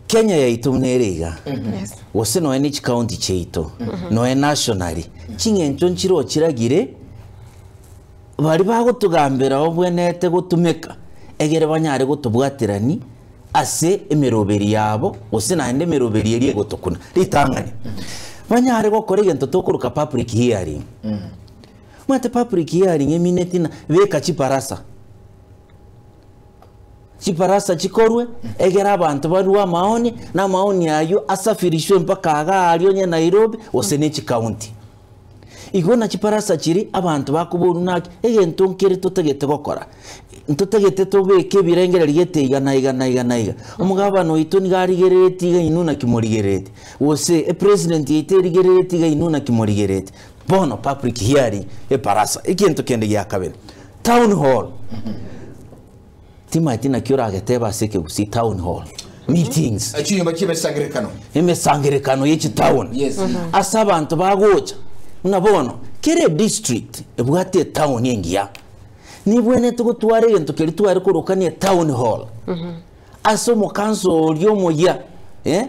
Kenya yaito buna ere iga, gose nonya ne chikaunti chiaito, nonya nationally, ching'encho nchire chiragire, baria bagotogambera babwenerete gotumeka egere banyare gotobwaterani ase emeroberi yabo gose naende emeroberi eria egotokuna. Ritang'ani, banyare gokora egento tokoroka public hearing. Omanyete public hearing emineti ng'a beka chibarasa. Chibarasa chikorwe, egere abanto barue amaoni, na amaoni ayio asafirishwe mpaka iga aria onye Nairobi, gose ne chikaunti. Igo na chibarasa chiria abanto bakoborwa naki, egento nkere totagete gokora, ntotagete tobeke ebirengererio gete iga na iga na iga na iga. Omogabana oito nigo arigereretie iga inwe naki morigereretie, gose epresident yaito erigereretie iga inwe naki morigereretie. Bono public hearing, ebarasa, egento kende gia kabere, town hall. Timanyeti naki oragetebe ase ekegusii town hall meetings. Chinyomba chi'emesangererekano. Emesangererekano ye chitown. Yes. Ase abanto bagocha buna bono kera edistrict ebwate etown engiya nibwenerete gotwara egento keria tware koroka ne etown hall. Ase omokanso oria omoyia, eh,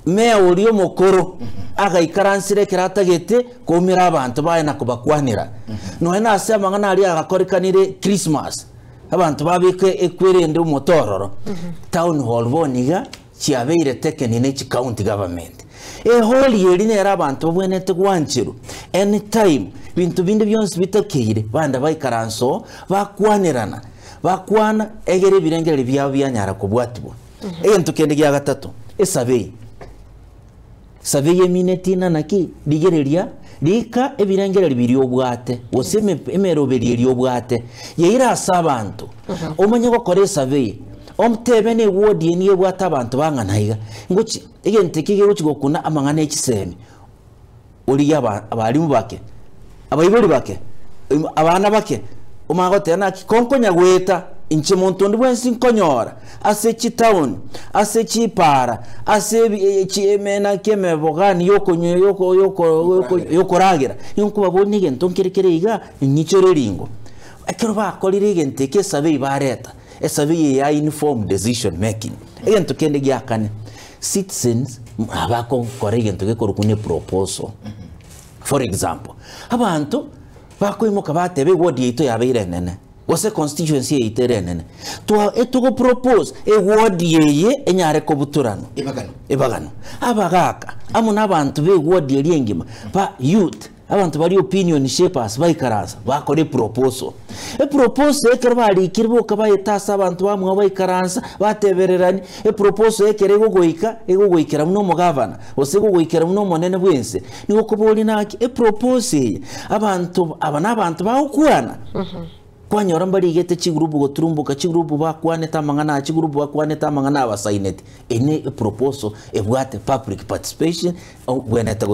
meya oria omokoro agaikaransera ekero atagete koumera abanto baye na kobakwanera. Nonya nase amang'ana aria agakorekanire Christmas, abanto babeka ekwerende omote ororo, town hall bono iga chiabeire taken ne chicounty government. Ehall eria nere abanto babwenerete gwancherwa anytime, binto binde bionsi bitakeire, bande baikaransa oo, bakwanerana. Bakwana, egere ebirengererio biabo bianyara kobwatigwa. Egento kende gia gatato, esabei. Sabei emineti ng'a naki? Rigereria, rika ebirengererio biria obwate, gose eme- emeroberi eria obwate, yaire ase abanto, omanye gokora esabei, omtebe na eward eye nigo ebwate abanto bang'ana iga, ngochi egento eke gegochi gokuna amang'ana ya chisemi, origie aba abalimu bake, abaibori bake, abana bake, omanye goteba naki ko nkonya goeta inche monto onde bwensi nkonyora ase chitown, ase chipaara, ase ebi chi eme naki emebogani yokonywa yoko yoko yoko yokoragera, nigo nkobaboria na egento nkere kere iga, ng'ichore ringo. Ekero bakorire egento eke esabei bareta, esabei eye ya informed decision making. Egento kende gia kane, Citizens abakokora egento gekorokwa ne proposal. For example, abanto bakoimoka bateba eward yaito yabeire enene, gose constituency yaito ere enene, twa etogo propose eward eye enyare kobutoranwa Ebagano. ebagano. Abagaka amo na abanto ba eward eria engima, ba youth. Abanto baria opinion shapers baikaransa bakora eproposal. Eproposal ekero barikire boka baeta ase abanto bamwabo baikaransa batebererani, eproposal ekero egogoika egogoikera buna omogavana gose egogoikera buna omonene bwense, nigo okoboria naki eproposal eye abanto aba na abanto bagokwana. Kwanyora mbarigete chigroup goturumboka chigroup bakwanete amang'ana aya chigroup bakwanete amang'ana aya basaineti. Eye ne eproposal ebwate public participation obwenerete.